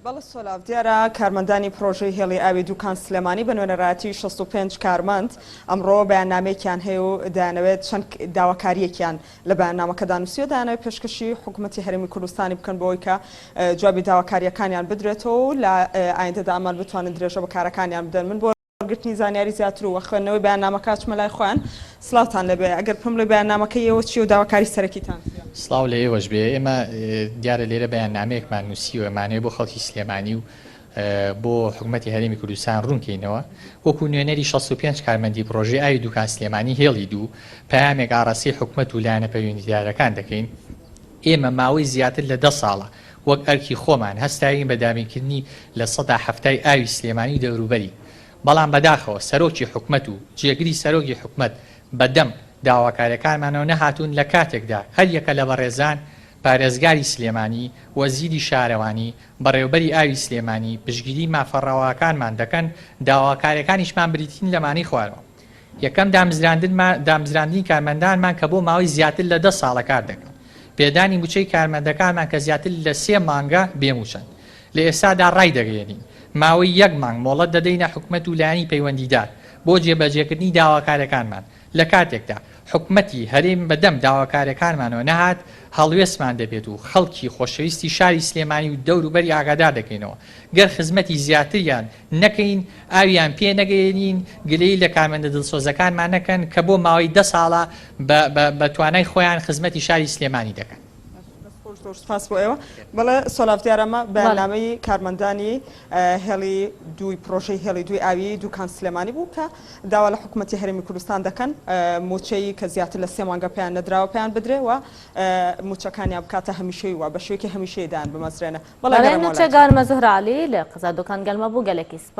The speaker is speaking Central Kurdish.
بەڵێ سۆلاڤ، دیارە کارمەندانی پڕۆژەی هێڵی ئاوی دوکان سلێمانی بە نوێنەرایەتی 65 کارمەند ئەمڕۆ بەیاننامەیەکیان هەیە و دەیانەوێت چەند داواکارییەکیان لە بەیاننامەکەدا نووسیوە دەیانەوێت پێشکەشی حکومەتی هەرێمی کوردستانی بکەن بۆ ئەوەی کە جوابی داواکارییەکانیان بدرێتەوە و لە ئایندەدا ئەمان بتوانن درێژە بە کارەکانیان بدەن. من بۆ وەرگرتنی زانیاری زیاتر و خوێندنەوەی بەیاننامەکە ئەچمە لای خۆیان. سڵاوتان لێبێ. ئەگەر پێم بڵێی بەیاننامەکەی ئێوە چییە و داواکاری سەرەکیتان چییە؟ سڵاو لە ئێوەش بێ. ئێمە دیارە لێرە بەیاننامەیەکمان نووسیوە، ئەمانەوێ بۆ خەڵکی سلێمانی و بۆ حکومەتی هەرێمی کوردستان ڕوون کەینەوە. وەکوو نوێنەری 65 کارمەندی پڕۆژەی ئاوی دووکان سلێمانی هێڵی دوو، پەیامێک ئاڕاستەی حکومەت و لایەنە پەیوەندیدارەکان دەکەین. ئێمە ماوەی زیاتر لە دە ساڵە وەک ئەرکی خۆمان هەستاوین بە دابینکردنی لە سەدا حەفتای ئاوی سلێمانی و دەوروبەری، بەڵام بەداخەوە سەرۆکی حکومەت و جێگری سەرۆکی حکومەت بە دەم داواکاریەکانمانەوە نەهاتوون لە کاتێکدا هەریەکە لە بەڕێزان پارێزگاری سلێمانی، وەزیری شارەوانی، بەڕێوبەری ئاوی سلێمانی پشتگیری مافە ڕەواکانمان دەکەن، داواکاریەکانیشمان بریتین لەمانەی خوارەوە. یەکەم دامزراندنی کارمەندانمان کە بۆ ماوەی زیاتر لە دە ساڵە کار دەکەن. پێدانی مووچەی کارمەندەکانمان کە زیاتر لە سێ مانگە بێ مووچەن. لە ئێستادا ڕایدەگەیەنین، ماوەی یەک مانگ مۆڵەت دەدەینە حکومەت و لایەنی پەیوەندیدار بۆ جێبەجێکردنی داواکاریەکانمان، لە کاتێکدا حکومەتی هەرێم بەدەم داواکاریەکانمانەوە نەهات، هەڵوێستمان دەبێت و خەڵکی خۆشەویستی شاری سلێمانی و دەوروبەری ئاگادار دەکەینەوە گەر خزمەتی زیاتریان نەکەین، ئاویان پێ نەگەیەنین، گلەیی لە کارمەندە دڵسۆزەکانمان نەکەن کە بۆ ماوەی دە ساڵە بە بە توانای خۆیان خزمەتی شاری سلێمانی دەکەن. دەست خۆش زۆر سوپاس بۆ ئێوە. بەڵێ سۆلاڤ دیارە ئەمە بەیاننامەی کارمەندانی هێڵی دووی پڕۆژەی هێڵی دووی ئاوی دوکان سلێمانی بوو کە داوا لە حکوومەتی هەرێمی کوردستان دەکەن مووچەی کە زیاتر لە سێ مانگە پێیان نەدراوە پێیان بدرێ و مووچەکانیان بکاتە هەمیشەی و بە شێوەیەکی هەمیشەیی دایان بمەزرێنە. بەڵێ بەڵێ گەڕێمەوە لای تۆ. نوچەگار مە زوهرە عەلی لە قەزا دوکان گەلمە بوو گەلەکی سپاس.